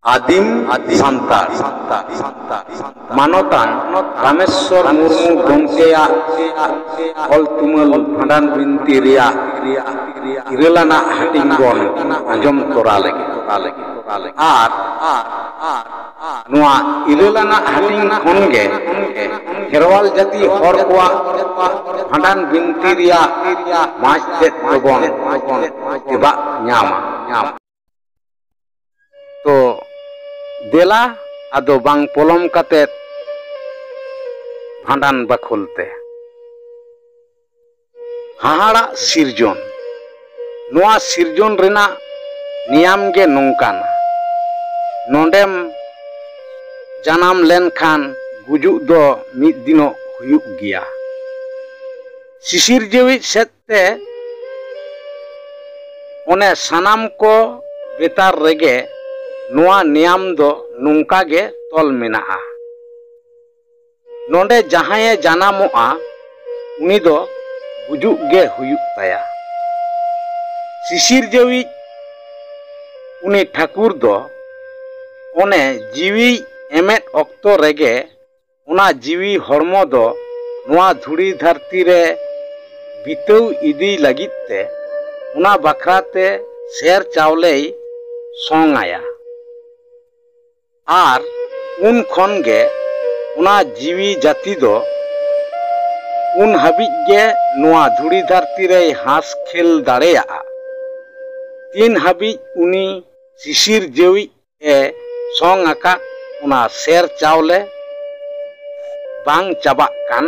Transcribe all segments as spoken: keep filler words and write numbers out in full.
ᱟᱹᱫᱤᱢ ᱥᱟᱱᱛᱟᱲ ᱢᱟᱱᱚᱛᱟᱱ ᱨᱟᱢᱮᱥᱣᱚᱨ ᱢᱩᱨᱢᱩ ᱜᱚᱢᱠᱮᱭᱟᱜ ᱚᱞ ᱛᱩᱢᱟᱹᱞ ᱵᱷᱟᱸᱰᱟᱱ ᱵᱤᱱᱛᱤ ᱨᱮᱭᱟᱜ ᱤᱨᱟᱹᱞ ᱟᱱᱟᱜ ᱦᱟᱹᱴᱤᱧ ᱵᱚᱱ ᱟᱸᱡᱚᱢ ᱛᱚᱨᱟ ᱞᱮᱜᱮ᱾ ᱟᱨ ᱱᱚᱣᱟ ᱤᱨᱟᱹᱞ ᱟᱱᱟᱜ ᱦᱟᱹᱴᱤᱧ ᱠᱷᱚᱱ ᱜᱮ ᱠᱷᱮᱨᱣᱟᱞ ᱡᱟᱹᱛᱤ ᱦᱚᱲ ᱠᱚᱣᱟᱜ ᱵᱷᱟᱸᱰᱟᱱ ᱵᱤᱱᱛᱤ ᱨᱮᱭᱟᱜ ᱢᱟᱡᱽ ᱛᱮᱫ ᱫᱚᱵᱚᱱ ᱛᱮᱵᱟᱜ ᱧᱟᱢᱟ᱾ ᱛᱚ ᱫᱮᱞᱟ ᱟᱫᱚ ᱵᱟᱝ ᱯᱚᱞᱚᱢ ᱠᱟᱛᱮ ᱵᱷᱟᱸᱰᱟᱱ ᱵᱟᱠᱷᱳᱞ ᱛᱮ᱾ ᱦᱟᱦᱟᱲᱟᱜ ᱥᱤᱨᱡᱚᱱ᱾ ᱱᱚᱣᱟ ᱥᱤᱨᱡᱚᱱ ᱨᱮᱱᱟᱜ ᱱᱮᱭᱟᱢ ᱜᱮ ᱱᱚᱝᱠᱟᱱᱟ, ᱱᱚᱰᱮᱢ ᱡᱟᱱᱟᱢ ᱞᱮᱱᱠᱷᱟᱱ ᱜᱩᱡᱩᱜ ᱫᱚ ᱢᱤᱫ ᱫᱤᱱᱚᱜ ᱦᱩᱭᱩᱜ ᱜᱮᱭᱟ᱾ ᱥᱤᱥᱤᱨ ᱡᱤᱣᱤᱡ ᱥᱮᱫ ᱛᱮ ᱚᱱᱮ ᱥᱟᱱᱟᱢ ᱠᱚ ᱵᱮᱛᱟᱨ ᱨᱮᱜᱮ ᱱᱚᱣᱟ ᱱᱮᱭᱟᱢ ᱫᱚ ᱱᱚᱝᱠᱟ ᱜᱮ ᱛᱚᱞ ᱢᱮᱱᱟᱜᱼᱟ᱾ ᱱᱚᱰᱮ ᱡᱟᱦᱟᱸᱭᱮ ᱡᱟᱱᱟᱢᱚᱜᱼᱟ, ᱩᱱᱤ ᱫᱚ ᱜᱩᱡᱩᱜ ᱜᱮ ᱦᱩᱭᱩᱜ ᱛᱟᱭᱟ᱾ ᱥᱤᱥᱤᱨ ᱡᱟᱹᱣᱤᱡ ᱩᱱᱤ ᱴᱷᱟᱹᱠᱩᱨ ᱫᱚ ᱚᱱᱮ ᱡᱤᱣᱤᱭ ᱮᱢᱮᱫ ᱚᱠᱛᱚ ᱨᱮᱜᱮ ᱚᱱᱟ ᱡᱤᱣᱤ ᱦᱚᱲᱢᱚ ᱫᱚ ᱱᱚᱣᱟ ᱫᱷᱩᱲᱤ ᱫᱷᱟᱹᱨᱛᱤ ᱨᱮ ᱵᱤᱛᱟᱹᱣ ᱤᱫᱤᱭ ᱞᱟᱹᱜᱤᱫ ᱛᱮ ᱚᱱᱟ ᱵᱟᱠᱷᱨᱟ ᱛᱮ ᱥᱮᱨ ᱪᱟᱣᱞᱮᱭ ᱥᱚᱝ ᱟᱭᱟ᱾ ᱟᱨ ᱩᱱ ᱠᱷᱚᱱ ᱜᱮ ᱚᱱᱟ ᱡᱤᱣᱤ ᱡᱟᱹᱛᱤ ᱫᱚ ᱩᱱ ᱦᱟᱹᱵᱤᱡ ᱜᱮ ᱱᱚᱣᱟ ᱫᱷᱩᱲᱤ ᱫᱷᱟᱹᱨᱛᱤ ᱨᱮᱭ ᱦᱟᱸᱥ ᱠᱷᱮᱞ ᱫᱟᱲᱮᱭᱟᱜᱼᱟ, ᱛᱤᱱ ᱦᱟᱹᱵᱤᱡ ᱩᱱᱤ ᱥᱤᱥᱤᱨ ᱡᱟᱹᱣᱤᱡ ᱮ ᱥᱚᱝ ᱟᱠᱟᱫ ᱚᱱᱟ ᱥᱮᱨ ᱪᱟᱣᱞᱮ ᱵᱟᱝ ᱪᱟᱵᱟᱜ ᱠᱟᱱ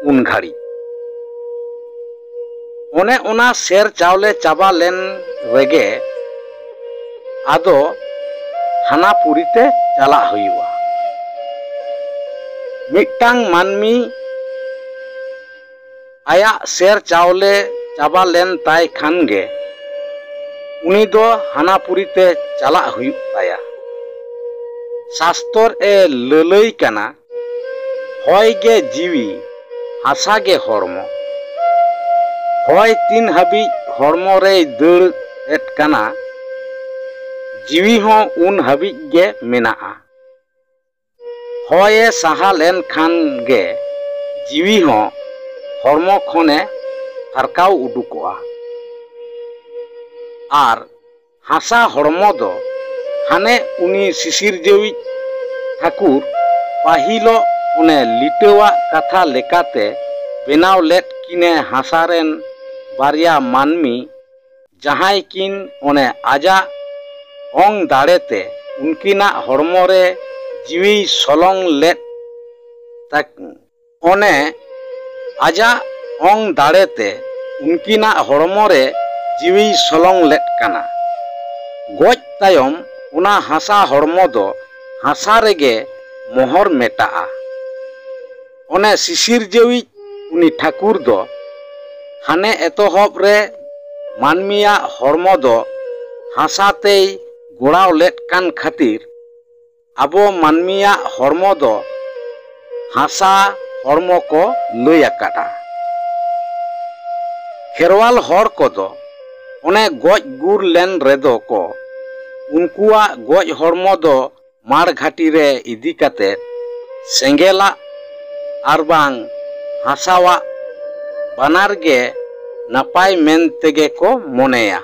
ᱩᱱ ᱜᱷᱟᱹᱲᱤᱡ᱾ ᱚᱱᱮ ᱚᱱᱟ ᱥᱮᱨ ᱪᱟᱣᱞᱮ ᱪᱟᱵᱟ ᱞᱮᱱ ᱨᱮᱜᱮ ᱟᱫᱚ ᱦᱟᱱᱟ ᱯᱩᱨᱤ ᱛᱮ ᱪᱟᱞᱟᱜ ᱦᱩᱭᱩᱜᱼᱟ᱾ ᱢᱤᱫᱴᱟᱝ ᱢᱟᱹᱱᱢᱤ ᱟᱭᱟᱜ ᱥᱮᱨ ᱪᱟᱣᱞᱮ ᱪᱟᱵᱟ ᱞᱮᱱ ᱛᱟᱭ ᱠᱷᱟᱱ ᱜᱮ ᱩᱱᱤ ᱫᱚ ᱦᱟᱱᱟ ᱯᱩᱨᱤ ᱛᱮ ᱪᱟᱞᱟᱜ ᱦᱩᱭᱩᱜ ᱛᱟᱭᱟ᱾ ᱥᱟᱥᱛᱚᱨ ᱮ ᱞᱟᱹᱞᱟᱹᱭ ᱠᱟᱱᱟ, ᱦᱚᱭ ᱜᱮ ᱡᱤᱣᱤ, ᱦᱟᱥᱟ ᱜᱮ ᱦᱚᱲᱢᱚ᱾ ᱦᱚᱭ ᱛᱤᱱ ᱦᱟᱹᱵᱤᱡ ᱦᱚᱲᱢᱚ ᱨᱮᱭ ᱫᱟᱹᱲ ᱮᱫ ᱠᱟᱱᱟ, ᱡᱤᱣᱤ ᱦᱚᱸ ᱩᱱ ᱦᱟᱹᱵᱤᱡ ᱜᱮ ᱢᱮᱱᱟᱜᱼᱟ᱾ ᱦᱚᱭᱮ ᱥᱟᱦᱟ ᱞᱮᱱ ᱠᱷᱟᱱ ᱜᱮ ᱡᱤᱣᱤ ᱦᱚᱸ ᱦᱚᱲᱢᱚ ᱠᱷᱚᱱᱮ ᱯᱷᱟᱨᱠᱟᱣ ᱩᱰᱩᱠᱚᱜᱼᱟ᱾ ᱟᱨ ᱦᱟᱥᱟ ᱦᱚᱲᱢᱚ ᱫᱚ ᱦᱟᱱᱮ ᱩᱱᱤ ᱥᱤᱥᱤᱨᱡᱟᱹᱣᱤᱡ ᱴᱷᱟᱹᱠᱩᱨ ᱯᱟᱹᱦᱤᱞᱚᱜ ᱚᱱᱮ ᱞᱤᱴᱟᱹᱣᱟᱜ ᱠᱟᱛᱷᱟ ᱞᱮᱠᱟᱛᱮ ᱵᱮᱱᱟᱣ ᱞᱮᱫ ᱠᱤᱱᱮ ᱦᱟᱥᱟ ᱨᱮᱱ ᱵᱟᱨᱭᱟ ᱢᱟᱹᱱᱢᱤ, ᱡᱟᱦᱟᱸᱭ ᱠᱤᱱ ᱚᱱᱮ ᱟᱡᱟᱜ ᱚᱝ ᱫᱟᱲᱮᱛᱮ ᱩᱱᱠᱤᱱᱟᱜ ᱦᱚᱲᱢᱚ ᱨᱮ ᱡᱤᱣᱤᱭ ᱥᱚᱞᱚᱝ ᱞᱮᱫ ᱛᱟᱠ-, ᱚᱱᱮ ᱟᱡᱟᱜ ᱚᱝ ᱫᱟᱲᱮᱛᱮ ᱩᱱᱠᱤᱱᱟᱜ ᱦᱚᱲᱢᱚ ᱨᱮ ᱡᱤᱣᱤᱭ ᱥᱚᱞᱚᱝ ᱞᱮᱫ ᱠᱟᱱᱟ᱾ ᱜᱚᱡ ᱛᱟᱭᱚᱢ ᱚᱱᱟ ᱦᱟᱥᱟ ᱦᱚᱲᱢᱚ ᱫᱚ ᱦᱟᱥᱟ ᱨᱮᱜᱮ ᱢᱚᱦᱚᱨ ᱢᱮᱴᱟᱜᱼᱟ᱾ ᱚᱱᱮ ᱥᱤᱥᱤᱨᱡᱟᱹᱣᱤᱡ ᱩᱱᱤ ᱴᱷᱟᱹᱠᱩᱨ ᱫᱚ ᱦᱟᱱᱮ ᱮᱛᱚᱦᱚᱵ ᱨᱮ ᱢᱟᱹᱱᱢᱤᱭᱟᱜ ᱦᱚᱲᱢᱚ ᱫᱚ ᱦᱟᱥᱟ ᱛᱮᱭ ᱜᱚᱲᱟᱣ ᱞᱮᱫ ᱠᱟᱱ ᱠᱷᱟᱹᱛᱤᱨ ᱟᱵᱚ ᱢᱟᱹᱱᱢᱤᱭᱟᱜ ᱦᱚᱲᱢᱚ ᱫᱚ ᱦᱟᱥᱟ ᱦᱚᱲᱢᱚ ᱠᱚ ᱞᱟᱹᱭ ᱟᱠᱟᱫᱼᱟ᱾ ᱠᱷᱮᱨᱣᱟᱞ ᱦᱚᱲ ᱠᱚᱫᱚ ᱚᱱᱮ ᱜᱚᱡ ᱜᱩᱨ ᱞᱮᱱ ᱨᱮᱫᱚ ᱠᱚ ᱩᱱᱠᱩᱣᱟᱜ ᱜᱚᱡ ᱦᱚᱲᱢᱚ ᱫᱚ ᱢᱟᱲ ᱜᱷᱟᱹᱴᱤ ᱨᱮ ᱤᱫᱤ ᱠᱟᱛᱮ ᱥᱮᱸᱜᱮᱞᱟᱜ ᱟᱨ ᱵᱟᱝ ᱦᱟᱥᱟᱣᱟᱜ ᱵᱟᱱᱟᱨ ᱜᱮ ᱱᱟᱯᱟᱭ ᱢᱮᱱ ᱛᱮᱜᱮ ᱠᱚ ᱢᱚᱱᱮᱭᱟ᱾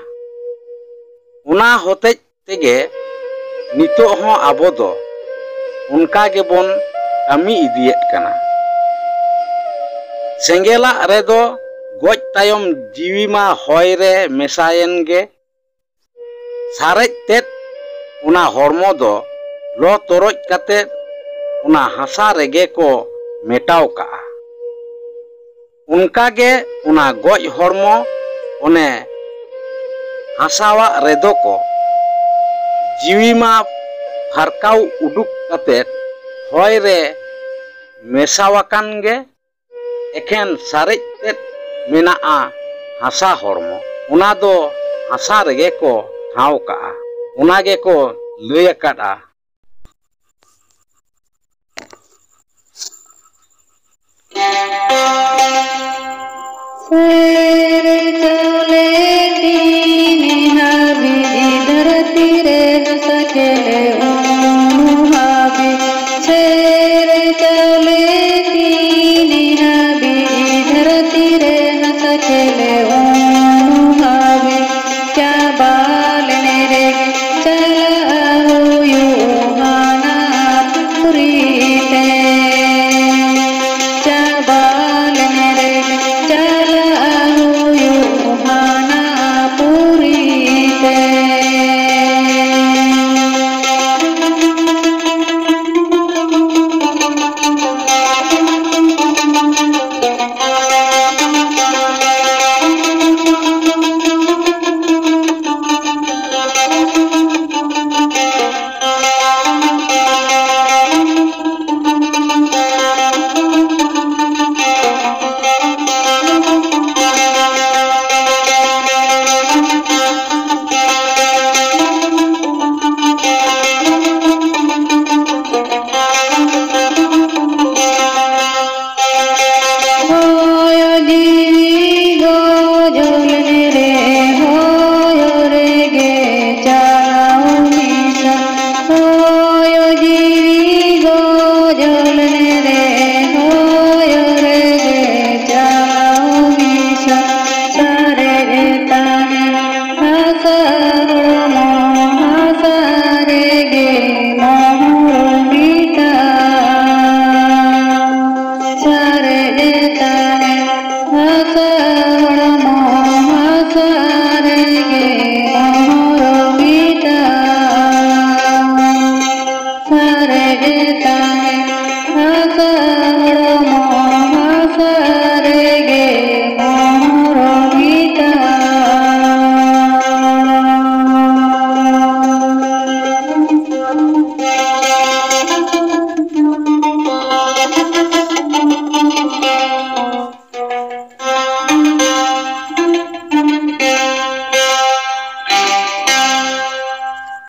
ᱚᱱᱟ ᱦᱚᱛᱮᱡ ᱛᱮᱜᱮ ᱱᱤᱛᱚᱜ ᱦᱚᱸ ᱟᱵᱚ ᱫᱚ ᱚᱱᱠᱟ ᱜᱮᱵᱚᱱ ᱠᱟᱹᱢᱤ ᱤᱫᱤᱭᱮᱫ ᱠᱟᱱᱟ᱾ ᱥᱮᱸᱜᱮᱞᱟᱜ ᱨᱮᱫᱚ ᱜᱚᱡ ᱛᱟᱭᱚᱢ ᱡᱤᱣᱤ ᱢᱟ ᱦᱚᱭ ᱨᱮ ᱢᱮᱥᱟᱭᱮᱱ ᱜᱮ᱾ ᱥᱟᱨᱮᱡ ᱛᱮᱫ ᱚᱱᱟ ᱦᱚᱲᱢᱚ ᱫᱚ ᱞᱚ ᱛᱚᱨᱚᱡ ᱠᱟᱛᱮ ᱚᱱᱟ ᱦᱟᱥᱟ ᱨᱮᱜᱮ ᱠᱚ ᱢᱮᱴᱟᱣ ᱠᱟᱜᱼᱟ᱾ ᱚᱱᱠᱟ ᱜᱮ ᱚᱱᱟ ᱜᱚᱡ ᱦᱚᱲᱢᱚ ᱚᱱᱮ ᱦᱟᱥᱟᱣᱟᱜ ᱨᱮᱫᱚ ᱠᱚ ᱡᱤᱣᱤ ᱢᱟ ᱯᱷᱟᱨᱠᱟᱣ ᱩᱰᱩᱠ ᱠᱟᱛᱮ ᱦᱚᱭ ᱨᱮ ᱢᱮᱥᱟᱣᱟᱠᱟᱱ ᱜᱮ᱾ ᱮᱠᱷᱮᱱ ᱥᱟᱨᱮᱡ ᱛᱮᱫ ᱢᱮᱱᱟᱜᱼᱟ ᱦᱟᱥᱟ ᱦᱚᱲᱢᱚ, ᱚᱱᱟ ᱫᱚ ᱦᱟᱥᱟ ᱨᱮᱜᱮ ᱠᱚ ᱴᱷᱟᱶ ᱠᱟᱜᱼᱟ᱾ ᱚᱱᱟ ᱜᱮᱠᱚ ᱞᱟᱹᱭ ᱟᱠᱟᱫᱼᱟ᱾